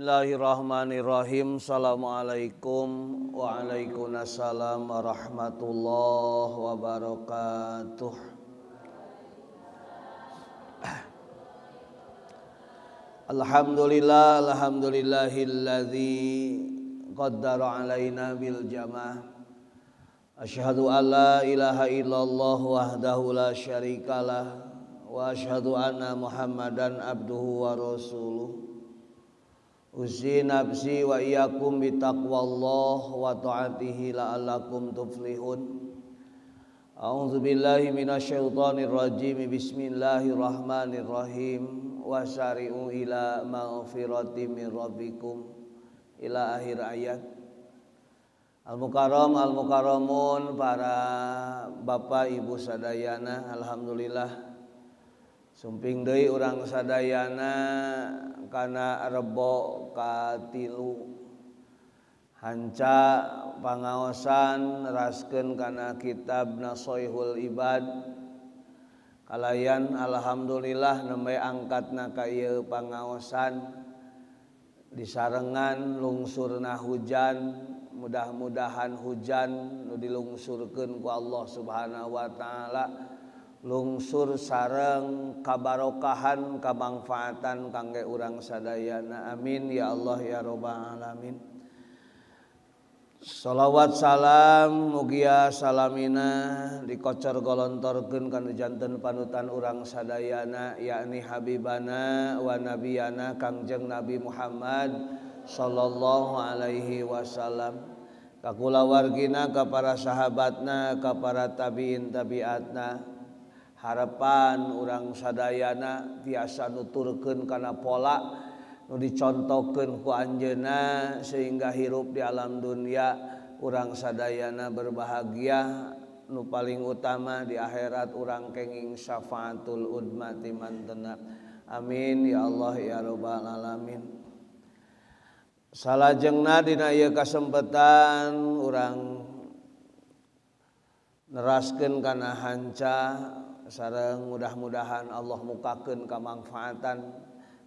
Bismillahirrahmanirrahim. Assalamualaikum. Waalaikumsalam warahmatullahi wabarakatuh. Alhamdulillah, alhamdulillahilladzi qaddara alaina bil jamaah. Asyhadu an la ilaha illallah wahdahu la syarikalah wa asyhadu anna Muhammadan abduhu wa rasuluh. Usi nafsi wa iyyakum bitaqwallah wa ta'atihi la'allakum tuflihun. A'udzu billahi minasyaitonir rajim. Bismillahirrahmanirrahim. Wasari'u ila maghfirati min rabbikum ila akhir ayat. Al-Mukarram, al-Mukarramun, para bapak ibu sadayana, alhamdulillah. Sumping deui urang sadayana kana rebo katilu hanca pangaosan raskeun kana kitab Nashoihul Ibad. Kalayan alhamdulillah nembe angkatna ka ieu pangaosan disarengan lungsurna hujan, mudah-mudahan hujan nu dilungsurkeun ku Allah Subhanahu wa taala lungsur sareng kabarokahan kamangfaatan kangge urang sadayana. Amin ya Allah ya rabbal alamin. Salawat salam mugia salamina dikocor golontorkeun kana janten panutan urang sadayana yakni habibana wa nabiyana Kangjeng Nabi Muhammad sallallahu alaihi wasallam, ka kulawargina, ka para sahabatna, ka para tabiin tabiatna. Harapan urang sadayana tiasa nuturkeun kana pola nu dicontohkeun ku anjeunna sehingga hirup di alam dunia urang sadayana berbahagia, nu paling utama di akhirat urang kenging syafaatul udma ti mantena. Amin ya Allah ya rabbal alamin. Salajengna dina ieu kasempatan urang neraskeun kana hanca sareng mudah-mudahan Allah mukakeun kamangfaatan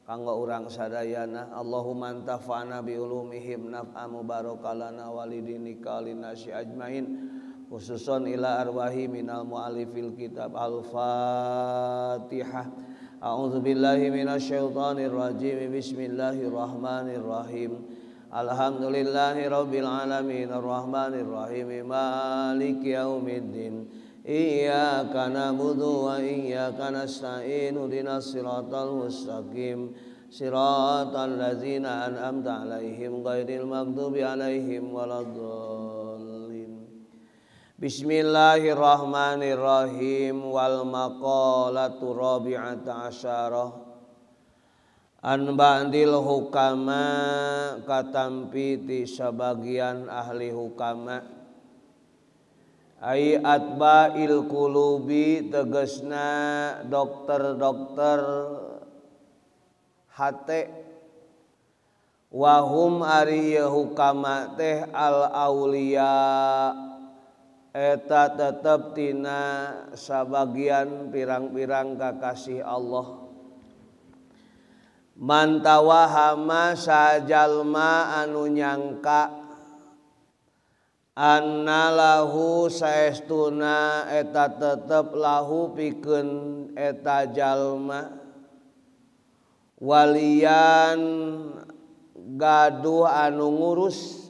kanggo urang sadayana. Allahumma antafa'na bi ulumihim naf'a mubarakalana walidinika linasi ajmain, khususon ila arwahi minal mu'alifil kitab. Al-Fatihah. A'udzu billahi minasyaitonir rajim. Bismillahirrahmanirrahim. Alhamdulillahi rabbil alamin arrahmanir rahim maliki yaumiddin. Iyyaka na'budu wa iyyaka nasta'in ihdinas siratal mustaqim siratal ladzina an'amta 'alaihim ghairil maghdubi 'alaihim waladdallin. Bismillahirrahmanirrahim. Wal maqalatu rabi'ata asyarah an ba'dil hukama katampi ti sabagian ahli hukama ai atba'il qulubi tegesna dokter-dokter hate, wahum ari hukama teh al aulia eta tetep tina sabagian pirang-pirang kakasih Allah. Mantawahama sajalma anu nyangka anna lahu saestuna eta tetep lahu pikeun eta jalma walian gaduh anu ngurus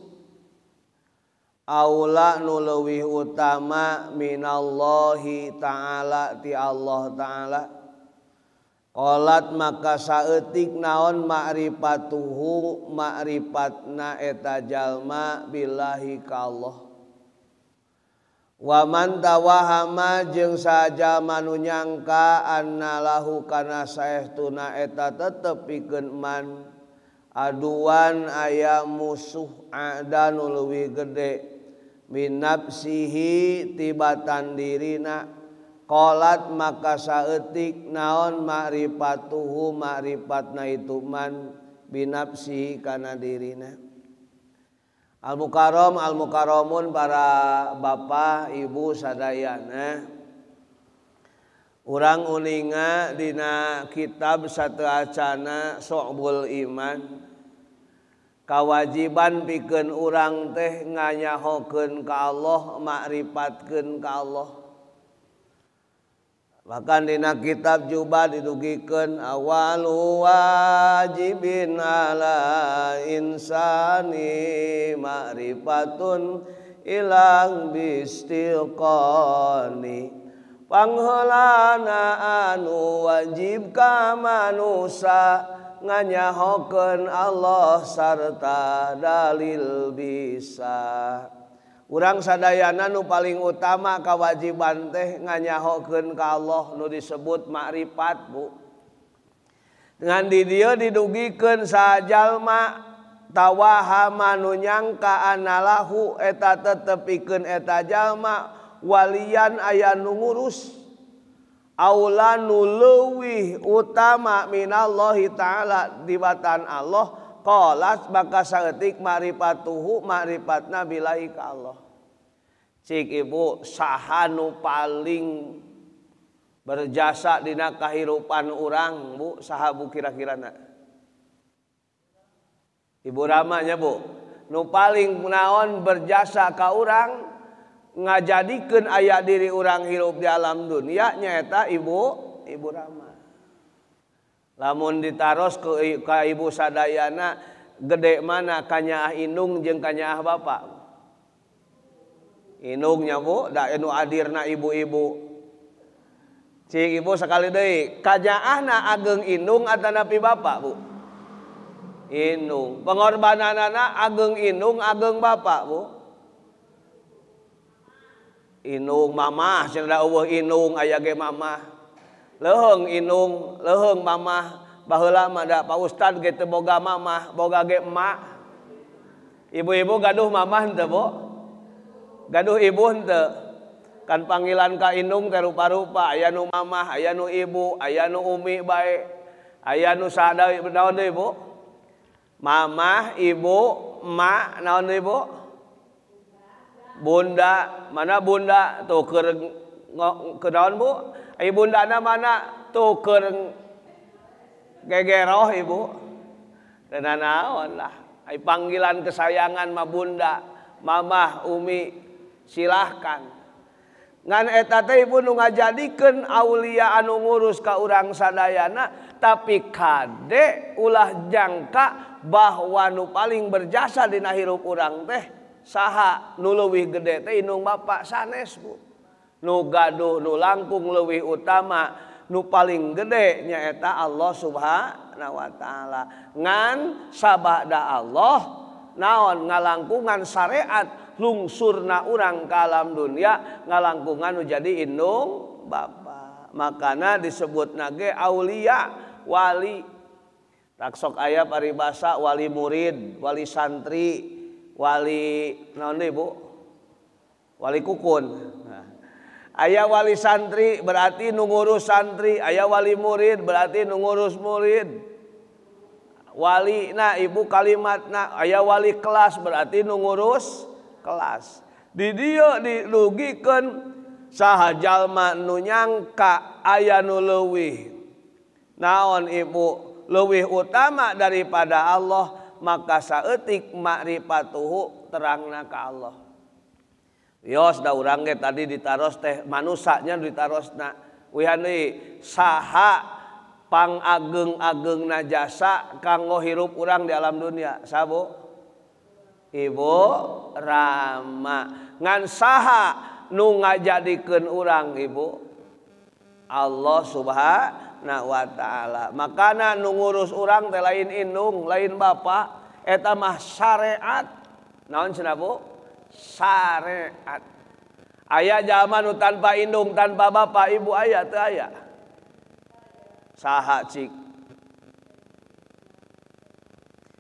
aula nu leuwih utama minallahi ta'ala ti Allah ta'ala. Qalat maka saeutik naon ma'rifatuhu ma'rifatna eta jalma billahi ka Allah. Wa man tawahama jeung sajalma nu nyangka anna lahu kana saestuna eta tetep pikeun man aduan aya musuh ada nu leuwih gede min nafsihi tibatan dirina. Qalat maka saeutik naon ma'rifatuhu ma'rifatna itu man binafsihi kana dirina. Al-Mukarram, al-Mukarramun, para bapak ibu sadayana, urang uninga dina kitab sateuacana Syu'bul Iman. Kawajiban pikeun urang teh nganyahokeun ka Allah, makripatkeun ka Allah. Bahkan dina kitab Jubah didugikeun awalu wajibin ala insani ma'rifatun ilang bistiqani. Pangheulana anu wajib ka manusa nganyahokeun Allah sarta dalil bisa. Urang sadayana nu paling utama kawajiban teh nganyahokeun ka Allah nu disebut makrifat, Bu. Dengan di dieu didugikeun sajalma tawahama nu nyangka anallahu eta tetepikeun eta jalma walian aya nu ngurus aula nu leuwih utama minallahi ta'ala dibatan Allah. Qalat maka saeutik ma'rifatuhu ma'rifatna billahi ka Allah. Cik ibu saha nu paling berjasa dina kahirupan urang, Bu? Saha Bu kira-kirana? Ibu Rama nya, Bu. Nu paling naon berjasa ka urang ngajadikeun aya diri urang hirup di alam dunia nyaeta Ibu Rama. Lamun ditaros ka ibu sadayana gede mana kanyaah indung jeung kanyaah bapak? Indungnya, Bu, da anu adirna ibu-ibu. Cik ibu sekali deui, kanyaahna ageng indung atanapi bapak, Bu? Indung. Pengorbananana ageng indung ageng bapak, Bu? Indung mamah cenah eueuh indung aya ge mamah. Leuheung indung, leuheung mamah. Baheula mah da Pak Ustad ge teu boga mamah, boga ge emak. Ibu-ibu gaduh mamah henteu, Bu? Gaduh ibu henteu? Kan panggilan ka indung teh rupa-rupa, aya nu mamah, aya nu ibu, aya nu umi bae. Aya nu sada naon deui, Bu? Mamah, ibu, emak, naon deui, Bu? Bunda, mana bunda tuh keur naon, Bu? Ibu bundana mana tuh keur gegeroh ibu. Dan naon lah. Ai panggilan kesayangan mah bunda, mamah, umi, silahkan. Ngan eta teh ibu nu ngajadikeun aulia anu ngurus ka urang sadayana, tapi kade ulah jangka bahwa nu paling berjasa dina hirup urang teh saha nu leuwih gede teh indung bapak sanes, Bu. Nu gaduh nu langkung leuwih utama nu paling gede nyaeta Allah Subhanahu wa taala. Ngan sabada Allah naon ngalangkungan syariat lungsurna urang ka alam dunia ngalangkungan nu jadi indung bapa. Makana disebutna ge aulia wali. Tak sok aya paribasa wali murid, wali santri, wali naon deui, Bu? Wali kukun. Nah. Aya wali santri berarti nu ngurus santri, aya wali murid berarti nu ngurus murid. Wali na ibu kalimatna, aya wali kelas berarti nu ngurus kelas. Di dieu dilugikeun saha jalma nu nyangka aya nu leuwih. Naon ibu leuwih utama daripada Allah, maka saeutik makrifatuhu terangna ka Allah. Yos da urang ge tadi ditaros teh manusanya ditarosna. Wihan deui saha pangageng-agengna jasa kanggo hirup urang di alam dunia? Saha, Bu? Ibu Rama. Ngan saha nu ngajadikeun urang, Ibu? Allah Subhanahu wa taala. Makana nu ngurus urang teh lain indung, lain bapak, eta mah syariat. Naon cenah, Bu? Syariat. Aya jalma nu tanpa indung, tanpa bapak, ibu aya teu aya? Saha cik?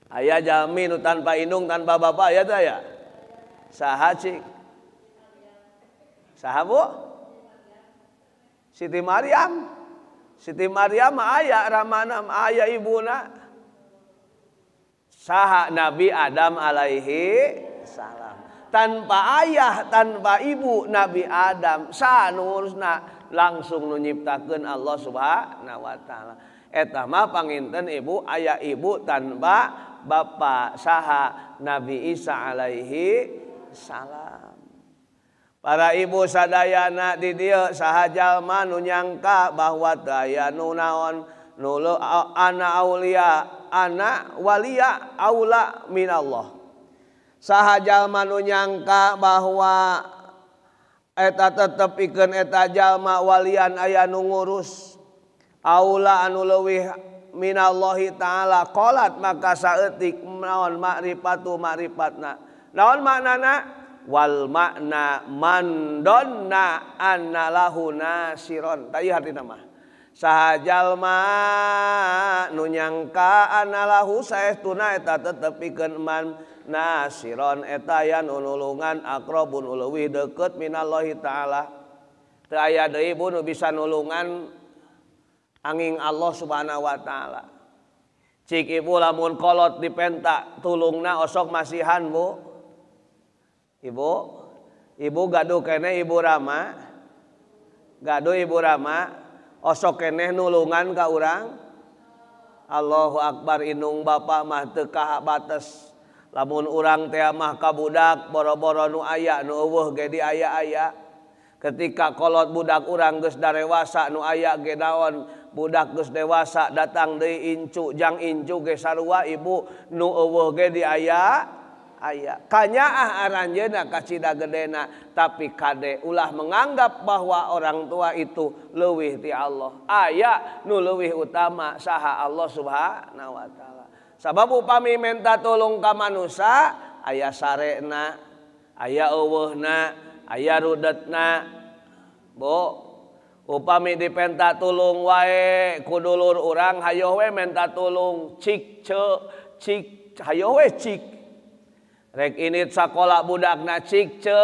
Aya jalmi nu tanpa indung, tanpa bapak aya teu aya? Saha cik? Saha, Bu? Siti Maryam. Siti Maryam mah aya ramana, aya ibuna. Saha? Nabi Adam alaihi salam. Tanpa ayah, tanpa ibu Nabi Adam saha nu ngurusna? Langsung nu nyiptakeun Allah Subhanahu wa taala. Eta mah panginten ibu aya ibu tanpa Bapak saha Nabi Isa alaihi salam. Para ibu sadayana di dieu saha jalma nu nyangka bahwa teu aya nu naon nu ana aulia ana walia aula minallah. Saha jalma nu nyangka bahwa eta tetep pikeun eta jalma walian aya nu ngurus aula anu leuwih minallahi ta'ala qalat maka saeutik naon makrifatu makrifatna. Naon maknana? Wal makna mandonna anna lahu nasiron. Tadi hartina mah saha jalma nu nyangka anna lahu saestuna eta tetep pikeun man nasiron eta aya nu nulungan aqrabun leuwih deukeut minallahi ta'ala. Teu aya deui bu nu bisa nulungan angin Allah subhanahu wa ta'ala. Cik ibu lamun kolot dipenta tulungna osok masihan bu. Ibu, ibu gaduh keneh ibu Rama, gaduh ibu Rama, osok keneh nulungan ka urang. Allahu Akbar inung bapak mah teu kabates. Lamun urang teh mah ka budak boro-boro nu aya nu eueuh ge di aya-aya. Ketika kolot budak urang geus darewasa nu aya ge naon, budak geus dewasa datang deui incu jang incu ge sarua ibu nu eueuh ge di aya. Aya kanyaah aranjeuna kacida gedena tapi kade ulah menganggap bahwa orang tua itu leuwih ti Allah. Aya nu leuwih utama saha Allah subhanahu wa ta'ala. Sabab upami menta tulung ka manusa aya sarena, aya eueuhna, aya rudetna. Bu, upami dipenta tulung wae ku dulur urang hayoh we menta tulung cik ce cik hayoh we cik. Rek init sakola budakna cik ce,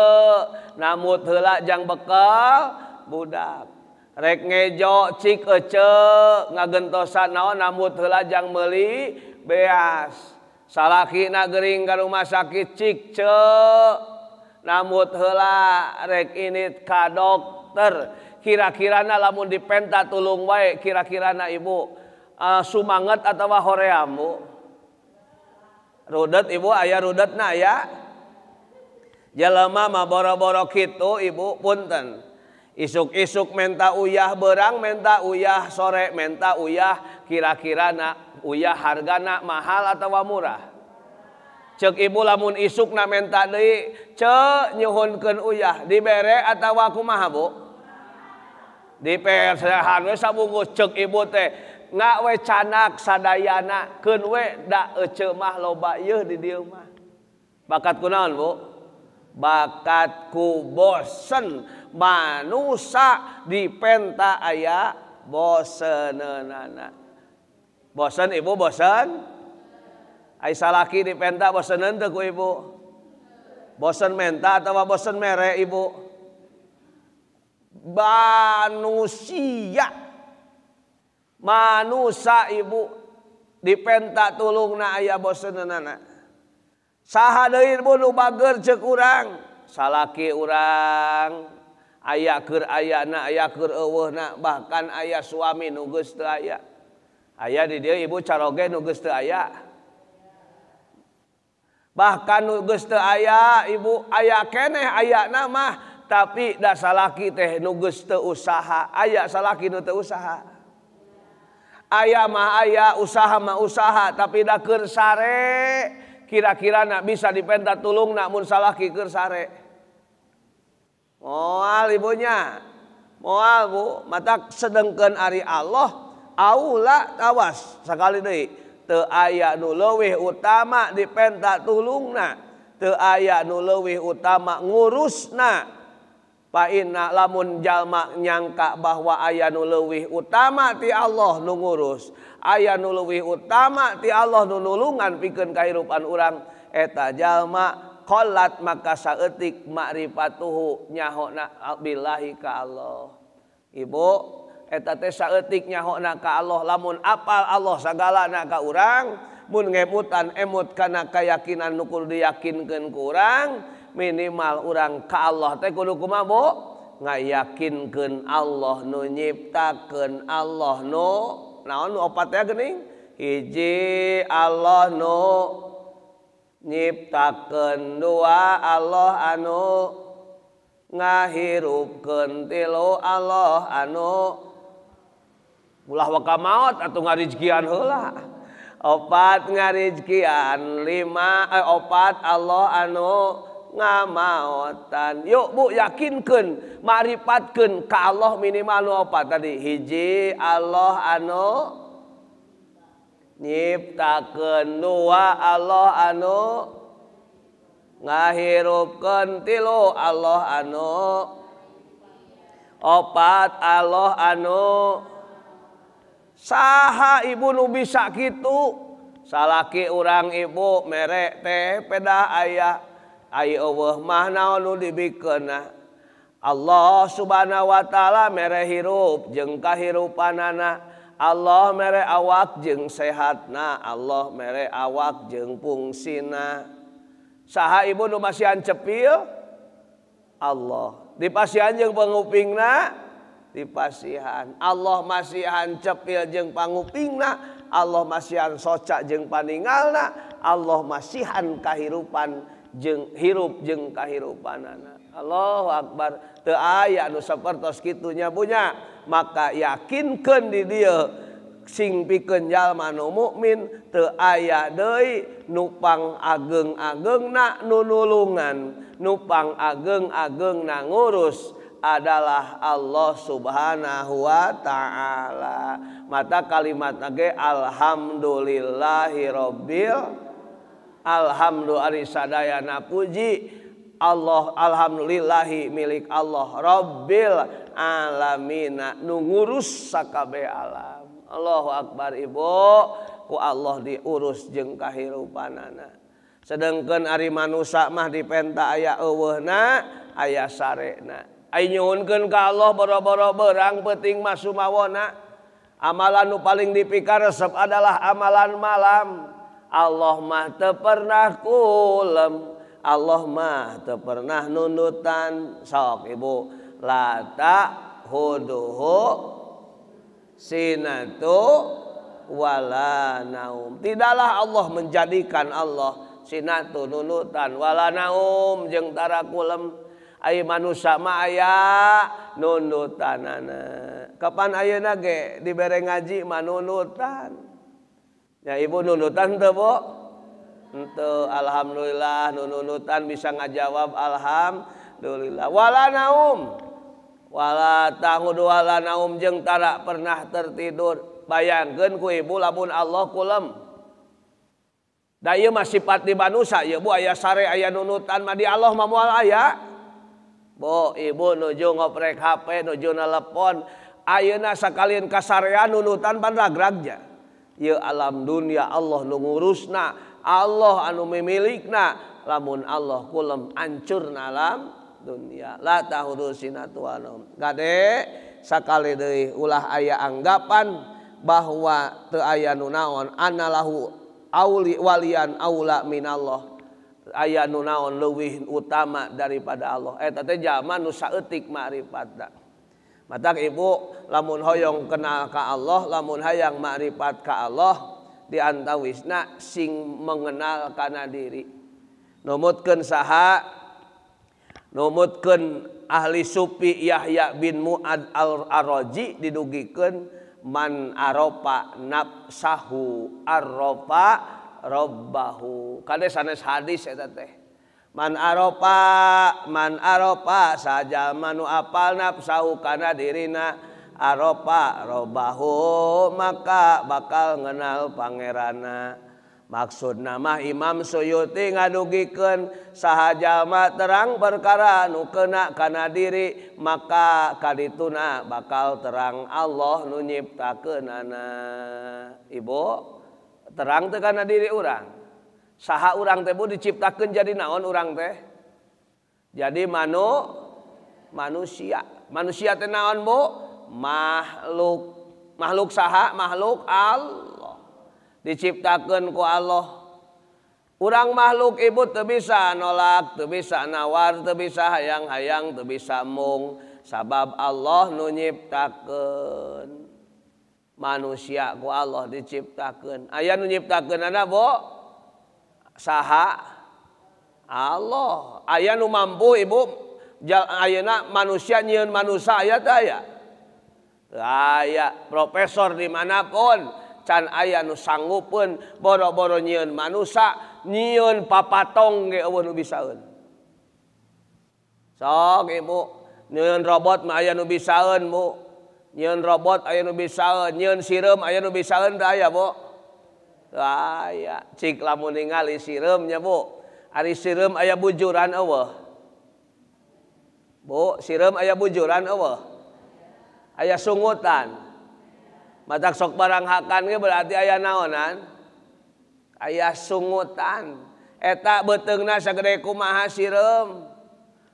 namut heula jang bekal budak. Rek ngejo cik ece, ngagentosan naon namut heula jang meuli beas. Salakina gering ka rumah sakit cik ce, namut heula rek init ka dokter. Kira-kirana lamun dipenta tulung wae kira-kirana ibu sumanget atawa hoream bu? Rudet ibu aya rudetna aya. Jelema mah boro-boro kitu ibu punten. Isuk-isuk menta uyah berang menta uyah sore menta uyah kira-kirana uyah hargana mahal atawa murah. Ceuk ibu lamun isukna menta deui ce nyuhunkeun uyah dibere atawa kumaha bu? Dipersehan we sabungkus ceuk ibu teh. Ngak we canak sadayana keun we da ece mah loba yeuh di dieu mah. Bakat ku naon bu? Bakat ku bosen. Manusa dipenta aya boseneunana. Bosen ibu bosen? Ai salaki dipenta boseneun teu ku ibu? Bosen menta atawa bosen mere ibu? Manusia. Manusa ibu dipenta tulungna aya boseneunana. Saha deui ibu nu bager ceuk urang? Salaki urang aya keur ayana aya keur eueuhna bahkan aya suami nu geus teu aya. Aya di dieu ibu caroge nu geus teu aya. Bahkan nu geus teu aya ibu aya keneh ayana mah tapi da salaki teh nu geus teu usaha. Aya salaki nu teu usaha. Aya mah aya, usaha mah usaha, tapi da keur sare kira-kira nak bisa dipenta tulung nak mun salaki keur sare. Moal ibunya, moal bu, matak sedengkeun ari Allah aula tawas sakali deui teu aya nu leuwih utama dipenta tulungna, teu aya nu leuwih utama ngurusna. Pa inna lamun jalma nyangka bahwa aya nu leuwih utama ti Allah nu ngurus, aya nu leuwih utama ti Allah nu nulungan pikeun kahirupan urang, eta jalma qalat maka saeutik makrifatuhu nyahona billahi ka Allah. Ibu eta teh saeutik nyahona ka Allah lamun apal Allah sagalana ka urang, mun ngemutan emut kana kayakinan nu kudu diyakinkeun ku urang, minimal urang ka Allah teh kudu kumaha bu? Ngayakinkeun Allah nu nyiptakeun Allah nu naon nu opat teh geuning? Hiji Allah nu nyiptakeun, dua Allah anu ngahirupkeun, tilu Allah anu ulah waka maot atuh ngarizkian heula. Opat ngarizkian, lima opat Allah anu ngamaotan. Yuk Bu, yakinkeun, makripatkeun ka Allah minimal nu opat tadi. Hiji Allah anu nyiptakeun, dua Allah anu ngahirupkeun, tilu Allah anu opat Allah anu. Saha ibu nu bisa kitu? Salaki urang ibu mere teh pedah aya ai eueuh mah naon nu dibikeunna. Allah Subhanahu wa taala mere hirup jeung kahirupanana. Allah mere awak jeung sehatna, Allah mere awak jeung fungsina. Saha ibu nu masihan cepil? Allah. Dipasihan jeung pangupingna? Dipasihan. Allah masihan cepil jeung pangupingna, Allah masihan soca jeung paningalna, Allah masihan kahirupan jeung hirup jeung kahirupanana. Allahu akbar. Teu aya nu sapertos kitunya punya. Maka yakinkeun di dieu sing pikeun jalma nu mukmin teu aya deui nu pang ageng-agengna nu nulungan, nu pang ageng-agengna ngurus adalah Allah Subhanahu wa taala. Mata kalimat ge alhamdulillahirabbil alhamdulillah sadayana puji Allah, alhamdulillahi milik Allah Rabbil alamina nu ngurus sakabeh alam. Allahu akbar ibu, ku Allah diurus jeung kahirupanana. Sedengkeun ari manusa mah dipenta aya eueuhna, aya sarena. Ai nyuhunkeun ka Allah boro-boro berang peuting mah sumawona. Amalan nu paling dipikaresep adalah amalan malam. Allah mah teu pernah kulem, Allah mah teu pernah nundutan. Sok ibu, la ta'khuduhu sinatu wala naum. Tidaklah Allah menjadikan Allah sinatu nundutan wala naum jeung tara kulem. Ai manusia mah aya nundutanana. Kapan ayeuna ge dibere ngaji mah nundutan. Ya ibu nundutan teu Bu? Henteu, alhamdulillah nundutan bisa ngajawab alhamdulillah. Wala naum. Wala ta'udu wala naum jeung tara pernah tertidur. Bayangkeun ku ibu lamun Allah kulem. Da ieu mah sifat di manusia ieu Bu, aya sare aya nundutan mah di Allah mah moal aya. Bu, ibu nuju ngoprek HP, nuju nelepon, ayeuna sakalian kasarean nundutan pan ragragja. Ieu alam dunia Allah nu ngurusna, Allah anu mimilikna, lamun Allah kulem ancurna alam dunia. La ta'khudhuhu sinatun wa naum. Gade sakali deui ulah aya anggapan bahwa teu aya nu naon anallahu auli walian aula minallah. Aya nu naon leuwih utama daripada Allah. Eta teh jalma nu saeutik makrifatna. Matak ibu lamun hoyong kenal ka Allah, lamun hayang makrifat ka Allah, diantawisna sing mengenal kana diri. Numutkeun saha? Numutkeun ahli sufi Yahya bin Mu'ad al-Araji didugikeun man arofa nafsahu arrofa robbahu. Kade sanes hadis eta teh. Man arofa sajalma nu apal nafsahu kana dirina arofa robbahu maka bakal ngenal pangeranna. Maksudna mah Imam Suyuti ngadugikeun saha jalma terang perkara nu kena kana diri maka kadituna bakal terang Allah nu nyiptakeunana. Ibu terang teu kana diri urang. Saha urang teh Bu diciptakeun jadi naon urang teh? Jadi manusia. Manusia teh naon Bu? Makhluk. Makhluk saha? Makhluk Allah. Diciptakeun ku Allah. Urang makhluk ibu teu bisa nolak, teu bisa nawar, teu bisa hayang-hayang, teu bisa mung. Sabab Allah nu nyiptakeun. Manusia ku Allah diciptakeun. Aya nu nyiptakeunana Bu? Saha? Allah. Aya nu mampu Ibu ayeuna manusia nyieun manusia aya teu aya? Teu aya. Profesor dimanapun can aya nu sanggupeun boro-boro nyieun manusia, nyieun papatong ge eueuh nu bisaeun. Sok Ibu, nyieun robot mah aya nu bisaeun Bu. Nyieun robot aya nu bisaeun, nyieun sireum aya nu bisaeun teu aya Bu? Teu aya. Cik lamun ningali sireum nya Bu. Ari sireum aya bujuran eueuh? Bu, sireum aya bujuran eueuh? Aya sungutan. Matak sok barang hakan ge berarti aya naonan? Aya sungutan. Eta beuteungna sagede kumaha sireum.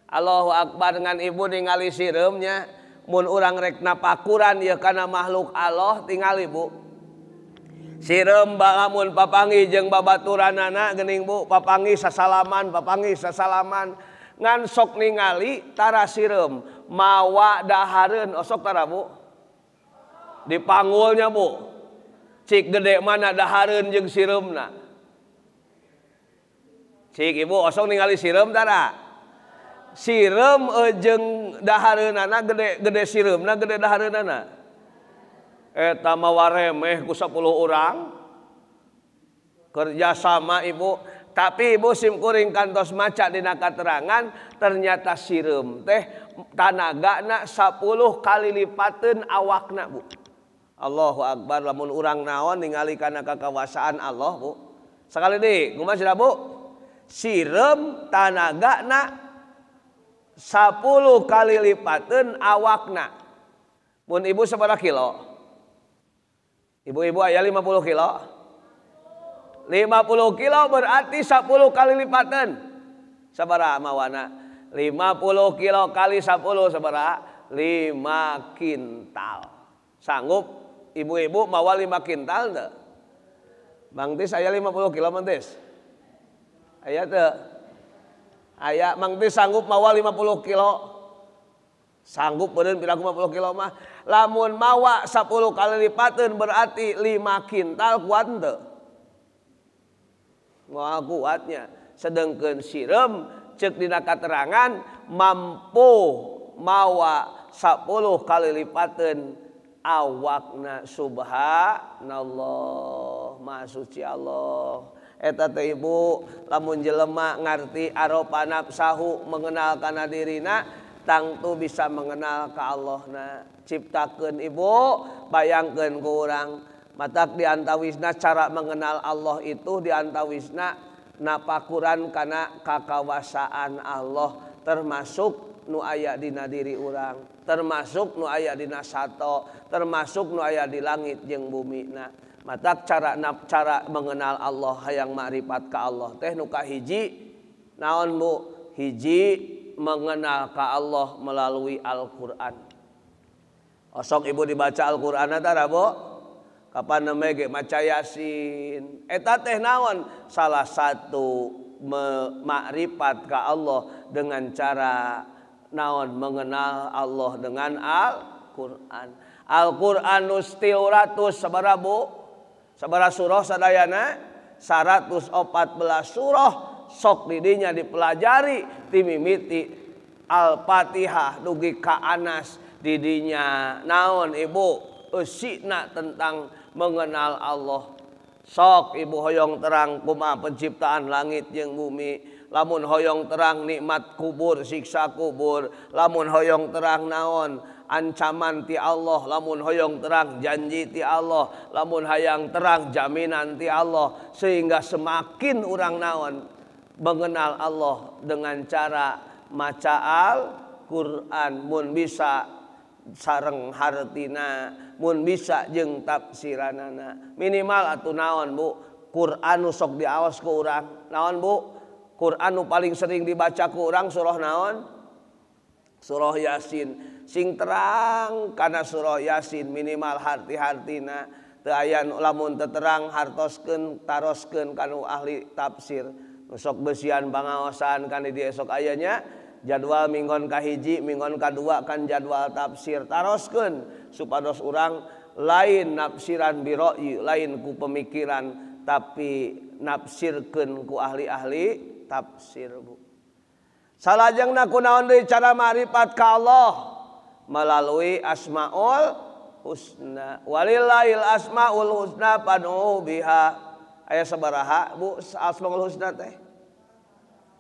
Allahu akbar dengan ibu ningali sireumnya. Mun urang rek napakuran ieu kana makhluk Allah tingali Bu. Sireum lamun papanggih jeung babaturanana geuning Bu, papanggih sasalaman, papanggih sasalaman. Ngan sok ningali tara sireum mawa dahareun osok tara Bu. Dipanggulnya Bu. Cik gede mana dahareun jeung sireumna. Cik ibu osok ningali sireum tara. Sireum jeung dahareunana gede gede sireumna gede dahareunana. Eta mah waremeh ku 10 urang. Kerja sama Ibu. Tapi Ibu simkuring kantos maca dina katerangan ternyata sireum teh tanagana 10 kali lipateun awakna Bu. Allahu akbar lamun urang naon ningali kana kakawasaan Allah Bu. Sekali deui kumaha cenah Bu? Sireum tanagana 10 kali lipateun awakna. Mun ibu sabaraha kilo? Ibu-ibu aya 50 kilo. 50 kilo berarti 10 kali lipateun. Sabaraha mawana? 50 kilo kali 10 sabaraha? 5 kintal. Sanggup ibu-ibu mawa 5 kintal teu? Mang Tis aya 50 kilo Mang Tis? Aya teu? Aya Mang Tis sanggup mawa 50 kilo? Sanggup beureun piraku 50 kilo mah. Lamun mawa 10 kali lipateun berarti 5 kintal kuat henteu? Moal kuatnya. Sedengkeun sireum ceuk dina katerangan mampu mawa 10 kali lipateun awakna. Subhanallah, maha suci Allah. Eta teh ibu lamun jelema ngarti aropa nafsahu mengenal kana dirina tangtu bisa mengenal ka Allahna. Ciptakeun ibu, bayangkeun ku urang. Matak diantawisna cara mengenal Allah itu diantawisna napakuran kana kakawasaan Allah termasuk nu aya dina diri urang, termasuk nu aya dina sato, termasuk nu aya di langit jeung bumina. Matak cara mengenal Allah hayang makrifat ka Allah teh nu kahiji naon Bu? Hiji mengenal ka Allah melalui Al-Qur'an. Osok ibu dibaca Al-Qur'an tara Bu? Kapan neme ge maca Yasin. Eta teh naon? Salah satu makrifat ka Allah dengan cara naon mengenal Allah dengan Al-Qur'an. Al-Qur'an nu 300 sabaraha Bu? Sabaraha surah sadayana? 114 surah sok didinya dipelajari timimiti Al-Fatihah dugi ka Anas didinya naon ibu eusina tentang mengenal Allah. Sok ibu hoyong terang kumaha penciptaan langit jeung bumi, lamun hoyong terang nikmat kubur, siksa kubur, lamun hoyong terang naon ancaman ti Allah, lamun hoyong terang janji ti Allah, lamun hayang terang jaminan ti Allah, sehingga semakin urang naon mengenal Allah dengan cara maca Al-Qur'an mun bisa sareng hartina, mun bisa jeung tafsiranana. Minimal atuh naon Bu? Qur'an nu sok diaos ku urang. Naon Bu? Qur'an nu paling sering dibaca ku urang surah naon? Surah Yasin. Sing terang kana surah Yasin minimal harti-hartina. Teu aya lamun teu terang hartoskeun taroskeun kanu ahli tafsir. Nu sok beusian pangaosan kana di esok ayanya Jadwal minggon kahiji, minggon kadua kan jadwal tafsir taroskeun supados urang lain nafsiran biro'yi, lain ku pemikiran tapi nafsirkeun ku ahli-ahli tafsir Bu. Salajengna kunaon deui cara ma'rifat ka Allah melalui asmaul husna. Walillahil asmaul husna fad'u biha. Aya sabaraha Bu asmaul husna teh?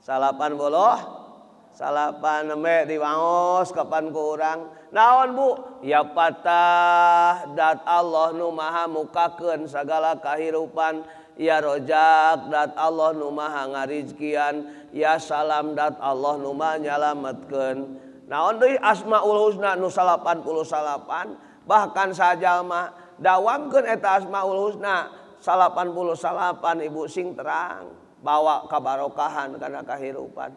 89 neme diwaos kapan ku urang. Naon Bu? Ya Fatah dat Allah nu maha mukakeun sagala kahirupan, ya Rojak dat Allah nu maha ngarizkian, ya Salam dat Allah nu maha nyalametkeun. Naon deui asmaul husna nu 89 bahkan sajalma dawamkeun eta asmaul husna 89 ibu sing terang bawa kabarokahan kana kahirupan.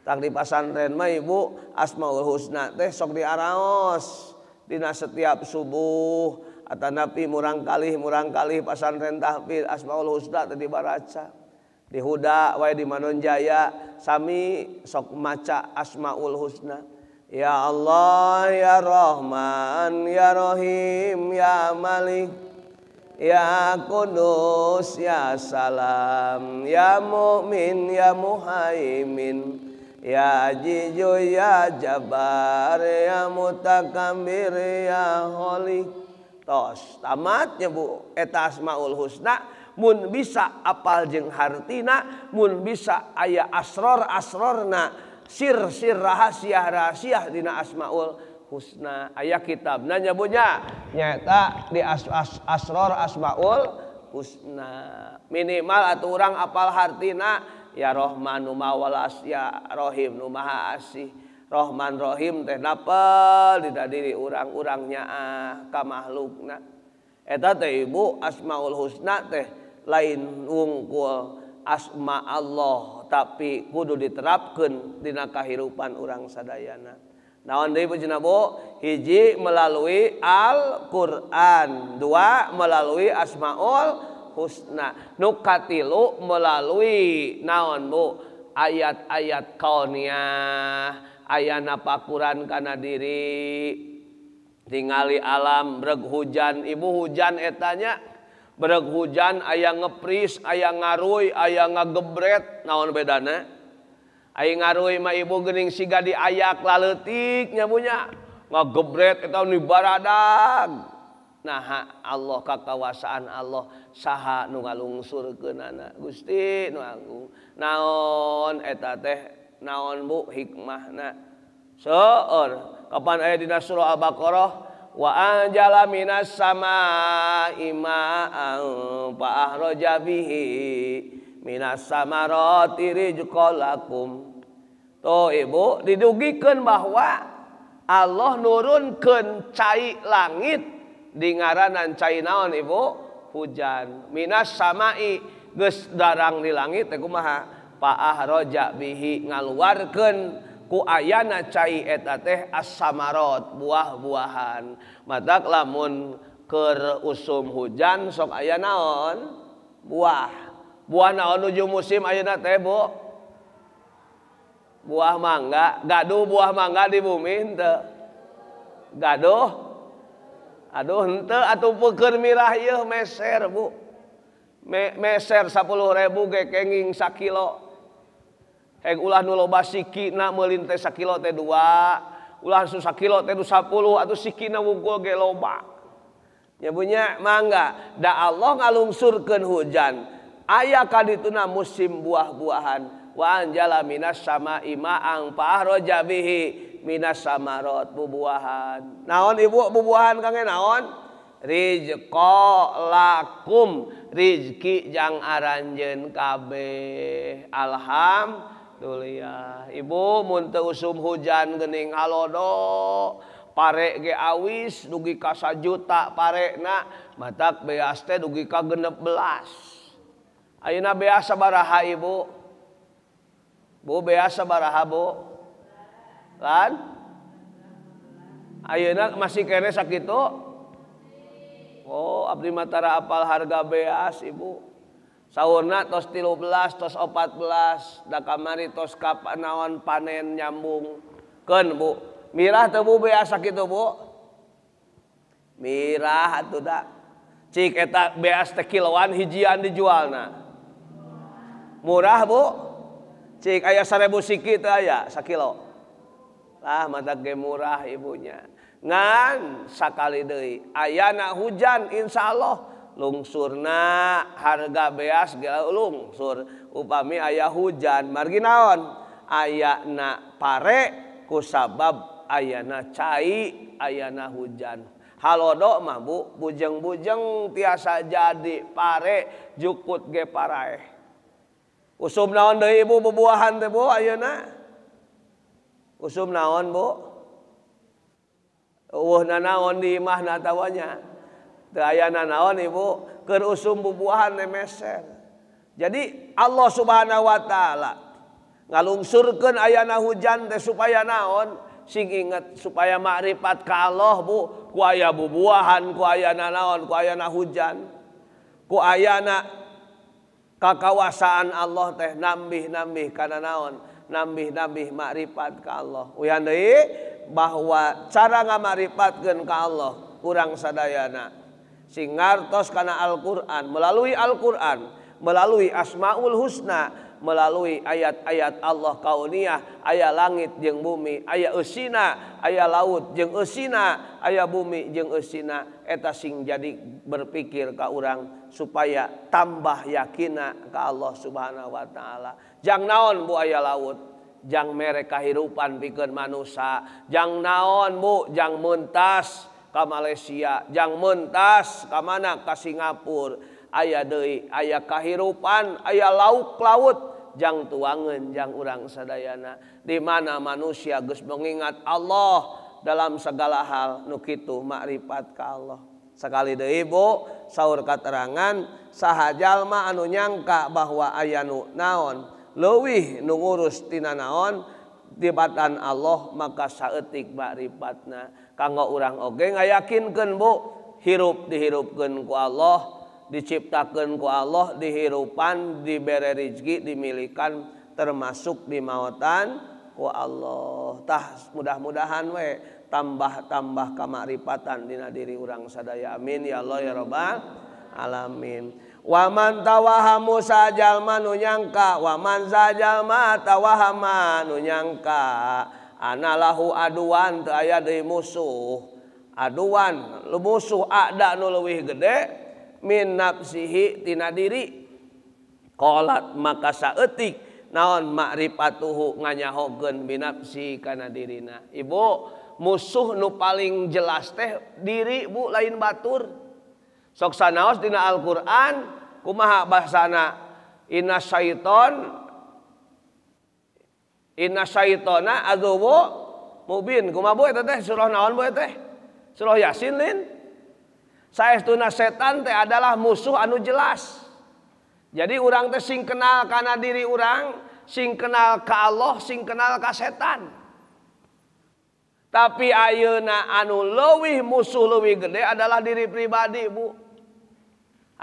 Tak di pasantren mah ibu asmaul husna teh sok diaraos dina setiap subuh atanapi murang kalih pasantren tahfidz asmaul husna teh dibaraca. Di Huda wae di Manonjaya sami sok maca asmaul husna. Ya Allah ya Rahman ya Rahim ya Malik ya Kudus ya Salam ya Mu'min ya Muhaimin ya Azizu ya Jabbar ya Mutakabbir ya Khaliq. Tos tamatnya Bu eta asmaul husna mun bisa apal jeung hartina, mun bisa aya asror-asrorna, sir-sir rahasia-rahasia dina asmaul husna. Aya kitabna nya Bu nya nyaeta di asror asmaul husna. Minimal atuh urang apal hartina ya Rahman nu maha welas ya Rahim nu maha asih. Rahman Rahim teh napel dina diri urang-urang nyaah ka makhlukna. Eta teh Ibu asmaul husna teh lain wungkul asma Allah tapi kudu diterapkeun dina kahirupan urang sadayana. Naon deui Bu cenah Bu? Hiji melalui Al-Qur'an, dua melalui asmaul husna, nu katilu melalui naon Bu? Ayat-ayat kauniyah, ayana pakuran kana diri, tingali alam breg hujan, ibu hujan etanya breg hujan aya ngepris, aya ngaruy, aya ngagebret, naon bedana? Aya ngaruy mah ibu geuning siga diayak laleutik nya Bu nya, ngagebret eta nu baradag. Nah Allah kakawasaan Allah saha nu ngalungsurkeunana Gusti nu agung. Naon eta teh naon Bu hikmahna? Seueur kapan aya dina surah Al-Baqarah wa anjala minas samaa'i ma'an fa ahraja bihi minas samarati rizqan lakum. Tuh Ibu didugikeun bahwa Allah nurunkeun cai langit di ngaranan cai naon Ibu? Hujan. Minas samai geus darang di langit teh kumaha? Fa ahraja bihi ngaluarkeun ku ayana cai eta teh as-samarot, buah-buahan. Matak lamun keur usum hujan sok aya naon? Buah. Buah naon nuju musim ayeuna teh Bu? Buah mangga. Gaduh buah mangga di bumi henteu? Gaduh? Aduh henteu atuh peukeun mirah ieu meser Bu. Meser 10.000 ge kenging sakilo. Heg ulah nu loba sikina meuli teh sakilo teh 2, ulah nu sakilo teh 10 atuh sikina wungkul ge loba. Nya Bu nya mangga da Allah ngalungsurkeun hujan. Aya kadituna musim buah-buahan. Wa anjala minas sama'i ma'an fa ahraja bihi minas samarot, bubuahan. Naon Ibu bubuahan kangge naon? Rizqa lakum, rizki jang aranjeun kabeh. Alhamdulillah. Ibu mun teu usum hujan geuning halodo, pare ge awis dugi ka sajuta parena, matak beas teh dugi ka 16. Ayeuna beas sabaraha Ibu? Bu beas sabaraha Bu? Lan? Ayeuna masih kene sakitu? Oh, abdi mah tara apal harga beas Ibu. Saurna tos 13 tos 14 da kamari tos naon panen nyambung. Keun Bu, mirah teu Bu beas sakitu Bu? Mirah atuh da. Cik eta beas teh kiloan hijian dijualna. Murah Bu? Cik aya 1000 siki teu aya sakilo. Lah mata ge murah ibunya. Ngan sakali deui ayana hujan insyaallah lungsurna harga beas ge lungsur upami aya hujan margi naon ayana pare kusabab ayana cai ayana hujan. Halodo mah Bu bujeng-bujeng tiasa jadi pare jukut ge paraeh. Usum naon deui Ibu bubuahan teh Bu ayeuna? Usum naon Bu? Eueuh nanaon di imahna tawanya. Teu aya nanaon Ibu, keur usum bubuahan teh meser. Jadi Allah Subhanahu wa taala ngalungsurkeun ayana hujan teh supaya naon? Sing inget supaya makrifat ka Allah Bu, ku aya bubuahan, ku aya nanaon, ku ayana hujan. Ku ayana kakawasaan Allah teh nambih-nambih kana naon? Nambih-nambih makrifat ka Allah. Uyan deui bahwa cara ngamaripatkeun ka Allah urang sadayana sing ngartos kana Al-Qur'an, melalui Al-Qur'an, melalui Asmaul Husna, melalui ayat-ayat Allah kauniyah, aya langit jeung bumi, aya eusina, aya laut jeung eusina, aya bumi jeung eusina, eta sing jadi berpikir ka urang supaya tambah yakina ka Allah Subhanahu wa taala. Jang naon Bu aya laut, jang mere kahirupan pikeun manusa, jang naon Bu, jang mentas ka Malaysia, jang mentas ka mana ka Singapura, aya deui aya kahirupan, aya lauk laut jang tuangeun jang urang sadayana di mana manusia geus mengingat Allah dalam segala hal nu kitu makrifat ka Allah. Sekali deui Bu, saur katerangan saha jalma anu nyangka bahwa aya nu naon leuwih nu ngurus tina naon tibatan Allah maka saeutik makrifatna. Kanggo urang oge ngayakinkeun Bu, hirup dihirupkeun ku Allah, diciptakeun ku Allah, dihirupan, dibere rezeki, dimilikan termasuk dimaotan ku Allah. Tah mudah-mudahan we tambah-tambah kamakrifatan dina diri urang sadaya. Amin ya Allah ya rabbal alamin. Waman tawahamu sajalma nu nyangka, waman sajalma tawahama nu nyangka anallahu aduan teu aya deui musuh. Aduan lu musuh ada nu leuwih gede min nafsihi tina diri. Qalat maka saeutik naon makrifatuhu nganyahokeun binafsi kana dirina. Ibu, musuh nu paling jelas teh diri Bu, lain batur. Sok sanaos dina Al-Qur'an kumaha bahasana inna syaitona aduwu mubin. Kumaha Bu eta teh surah naon Bu teh? Surah Yasin lin. Saestuna setan teh adalah musuh anu jelas. Jadi urang teh sing kenal kana diri urang, sing kenal ka Allah, sing kenal ka setan. Tapi ayeuna anu leuwih musuh leuwih gede adalah diri pribadi Bu.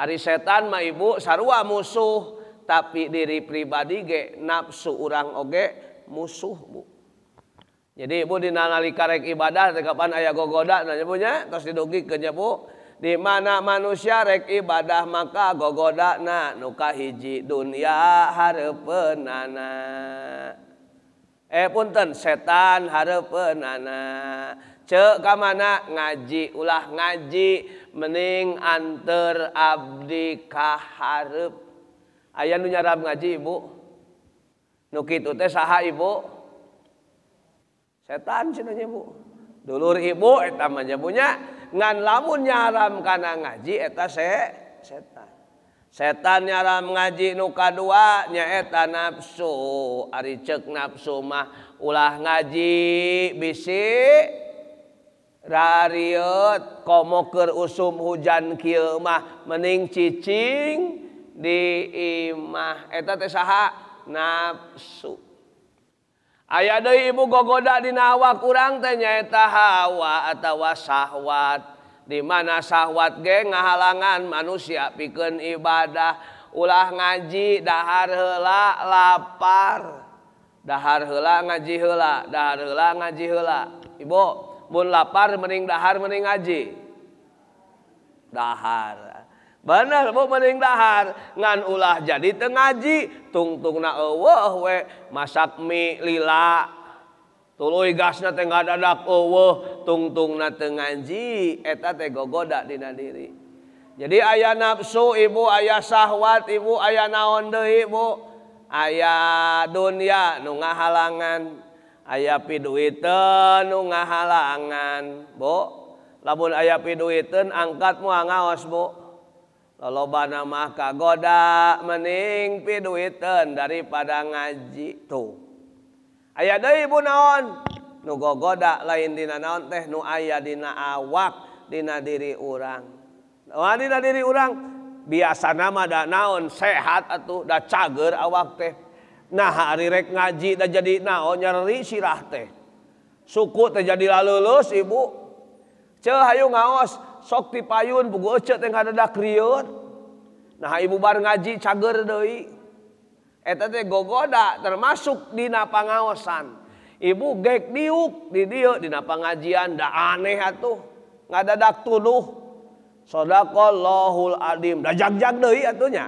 Ari setan mah Ibu sarua musuh, tapi diri pribadi ge nafsu urang oge musuh Bu. Jadi Ibu dina nalika rek ibadah teh kapan aya gogoda nya Bu nya, tos didugikeun nya Bu. Di mana manusia rek ibadah maka gogodana nu kahiji dunia hareupeunana. Punten setan hareupeunana. Ceuk ka mana ngaji ulah ngaji mending anter abdi ka hareup. Aya nu nyarab ngaji Ibu? Nu kitu teh saha Ibu? Setan cenah nya Bu. Dulur Ibu eta mah nya Bu nya. Ngan lamun nyaram kana ngaji eta setan. Setan nyaram ngaji nu kadua nyaeta nafsu. Ari ceuk nafsu mah ulah ngaji bisi rarieut komo keur usum hujan kieu mah mending cicing di imah. Eta teh saha? Nafsu. Aya deui Ibu gogoda dina awak urang teh nyaeta hawa atawa syahwat. Di mana syahwat ge ngahalangan manusia pikeun ibadah. Ulah ngaji dahar heula lapar. Dahar heula ngaji heula, dahar heula ngaji heula. Ibu, mun lapar mending dahar mending ngaji. Dahar. Bener Bu mending dahar, ngan ulah jadi teu ngaji, tungtungna eueuh we masak mie lila. Tuluy gasna teh ngadadak eueuh, tungtungna teu ngaji, eta teh gogoda dina diri. Jadi aya nafsu ibu, aya syahwat ibu, aya naon deui ibu? Aya dunia nu ngahalangan, aya piduiteun nu ngahalangan. Bu, lamun aya piduiteun angkat moal ngaos Bu. Lolobana mah kagoda mending piduiteun daripada ngaji tuh. Aya deui ibu naon? Nu gogoda lain dina naon teh nu aya dina awak dina diri urang. Wah dina diri urang biasana mah da naon sehat atuh da cager awak teh. Nah hari rek ngaji da jadi naon nyeri sirah teh. Suku teh jadi laleuleus ibu. Ceu hayu ngaos sok ti payun pugu eceu teh ngadadak rieut. Nah ibu bar ngaji cager deui. Eta teh gogoda termasuk dina pangaosan. Ibu gek diuk di dieu dina pangajian da aneh atuh ngadadak tuduh. Sadaqallahul adim. Da jag-jag deui atuh nya.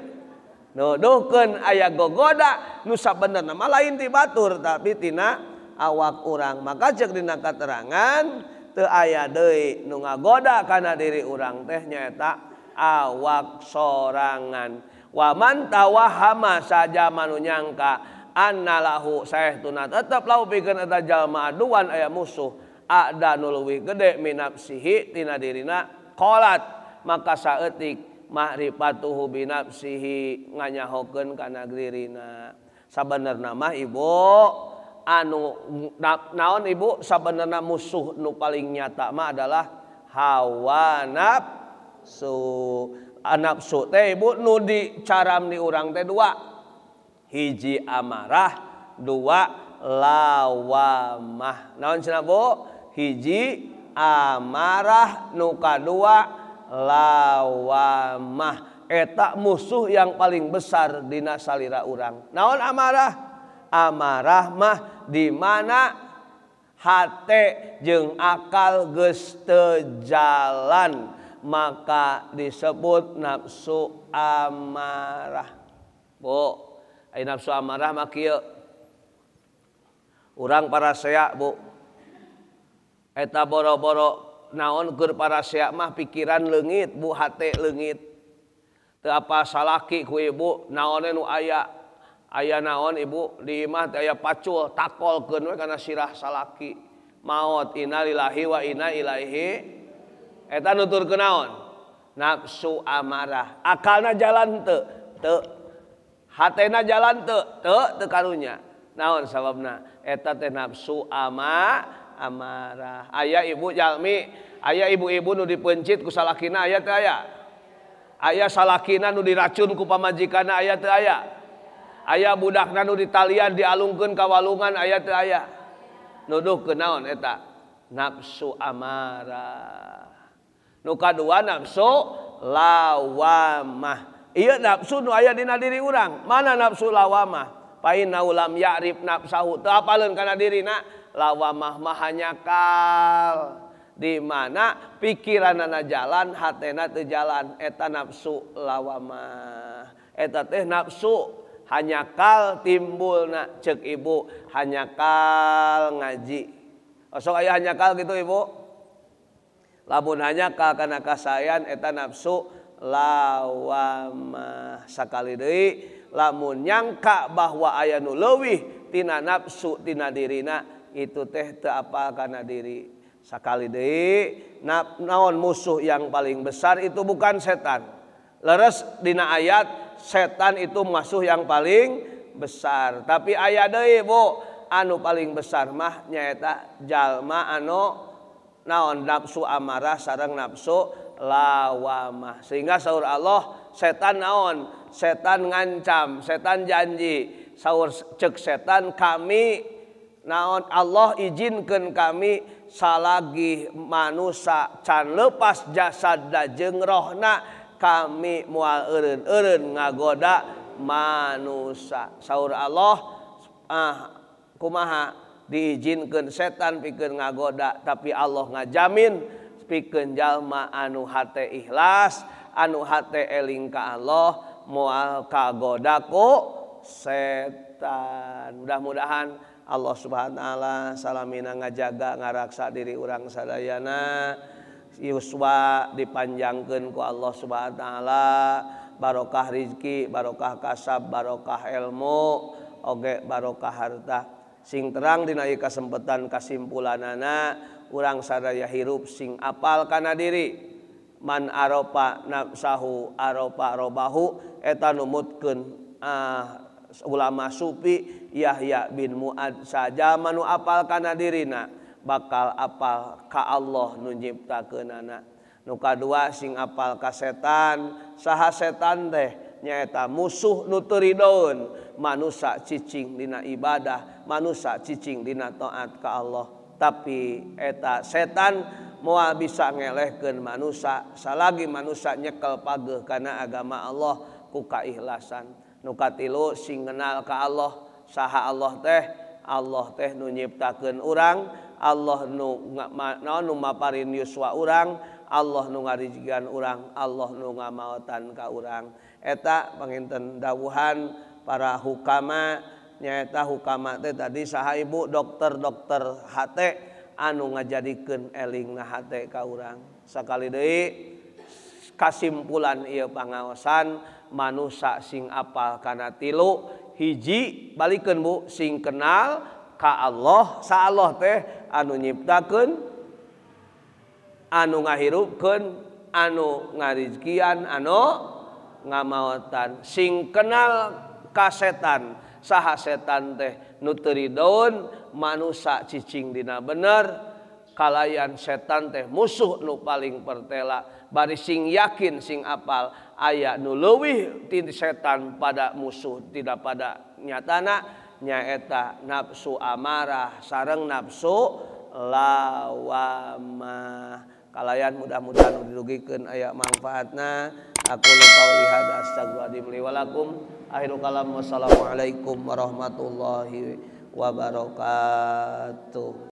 Nuduhkeun aya gogoda nu sabenerna mah lain ti batur tapi tina awak urang. Maka ceuk dina katerangan teu aya deui nu ngagoda kana diri urang teh nyaeta awak sorangan. Wa man tawahama saja manu nyangka annalahu saehtuna tetep lau pikeun eta jalma aduan aya musuh ada nu leuwih gede minafsihi tina dirina qalat maka saeutik ma'rifatuhu binafsihi nganyahokeun kana dirina. Sabenerna mah ibu anu naon ibu sabenerna musuh nu paling nyata mah adalah hawa nafsu. Nafsu teh ibu nu dicaram di urang teh dua, hiji amarah, dua lawamah. Naon cenah Bu? Hiji amarah, nu kadua lawamah. Eta musuh yang paling besar dina salira urang. Naon amarah? Amarah mah di mana hate jeung akal geus teu jalan, maka disebut nafsu amarah. Bu, ai nafsu amarah mah kieu. Urang parasea Bu. Eta boro-boro naon keur parasea mah pikiran leungit Bu, hate leungit. Teu apa salaki ku ibu naonne nu aya. Aya naon ibu di imah teh aya pacul takolkeun we kana sirah salaki. Maot innalillahi wa inna ilaihi. Eta nuturkeun naon? Nafsu amarah. Akalna jalan teu? Teu. Hatena jalan teu? Teu, teu karunya. Naon sababna? Eta teh nafsu amarah. Aya ibu jalmi, aya ibu-ibu nu dipeuncit ku salakina aya teu aya? Aya salakina nu diracun ku pamajikanna aya teu aya? Aya budakna nu ditalian dialungkeun ka walungan aya teu aya? Nuduhkeun naon eta? Nafsu amarah. Nu kadua nafsu lawamah. Ieu nafsu nu aya dina diri urang. Mana nafsu lawamah? Fa inna lam ya'rif nafsahu. Teu apaleun kana dirina. Lawamah mah hanyakal. Di mana pikiranana jalan, hatena teu jalan. Eta nafsu lawamah. Eta teh nafsu hanyakal timbulna ceuk ibu, hanyakal ngaji. Osok aya hanyakal gitu ibu. Lamun hanyakal kana kasayan eta nafsu lawamah. Sakali deui lamun nyangka bahwa aya nu leuwih tina nafsu tina dirina itu teh teu apal kana diri. Sakali deui naon musuh yang paling besar itu bukan setan. Leres dina ayat setan itu musuh yang paling besar. Tapi aya deui Bu, anu paling besar mah nyaeta jalma anu naon nafsu amarah sareng nafsu lawamah. Sehingga saur Allah setan naon? Setan ngancam, setan janji. Saur cek setan kami naon Allah izinkan kami salagi manusia can lepas jasad jeung rohna Kami moal eureun-eureun ngagoda manusia. Saur Allah kumaha diizinkeun setan pikeun ngagoda, tapi Allah ngajamin pikeun jalma anu hate ikhlas, anu hate eling ka Allah moal kagoda ku setan. Mudah-mudahan Allah Subhanahu wa taala salamina ngajaga ngaraksa diri urang sadayana, yuswa dipanjangkeun ku Allah Subhanahu wa taala, barokah rizki, barokah kasab, barokah ilmu, oge barokah harta. Sing terang dina ieu kasempatan kasimpulanana urang sadaya hirup sing apal kana diri. Man arofa nafsahu arofa robahu, eta numutkeun ulama sufi Yahya bin Mu'ad saja manu apal kana dirina bakal apal ka Allah nu nyiptakeunana. Nu kadua sing apal ka setan. Saha setan teh? Nyaeta musuh nu teu ridoeun manusa cicing dina ibadah, manusa cicing dina taat ka Allah. Tapi eta setan moal bisa ngelehkeun manusa salagi manusa nyekel pageuh kana agama Allah ku kaikhlasan. Nu katilu sing kenal ka Allah. Saha Allah teh? Allah teh nu nyiptakeun urang, Allah nu maparin yuswa urang, Allah nu ngarijikan urang, Allah nu ngamaotan ka urang. Eta panginten dawuhan para hukama. Nyaeta hukama teh tadi saha ibu? Dokter-dokter hate anu ngajadikeun elingna hate ka urang. Sakali deui kasimpulan ieu pangaosan, manusa sing apal kana tilu. Hiji, balikeun Bu, sing kenal ka Allah. Sa Allah teh anu nyiptakeun, anu ngahirupkeun, anu ngarizkian, anu ngamaotan. Sing kenal ka setan. Saha setan teh? Nu teu ridoeun manusa cicing dina bener, kalayan setan teh musuh nu paling pertela. Bari sing yakin sing apal aya nu leuwih ti setan pada musuh tidak pada nyatana, nyaeta nafsu amarah sareng nafsu lawamah. Kalayan mudah-mudahan dirugikeun aya manfaatna. Aku qauli hadza astagfirullahaladzim li wa lakum. Akhirul kalam, wassalamualaikum warahmatullahi wabarakatuh.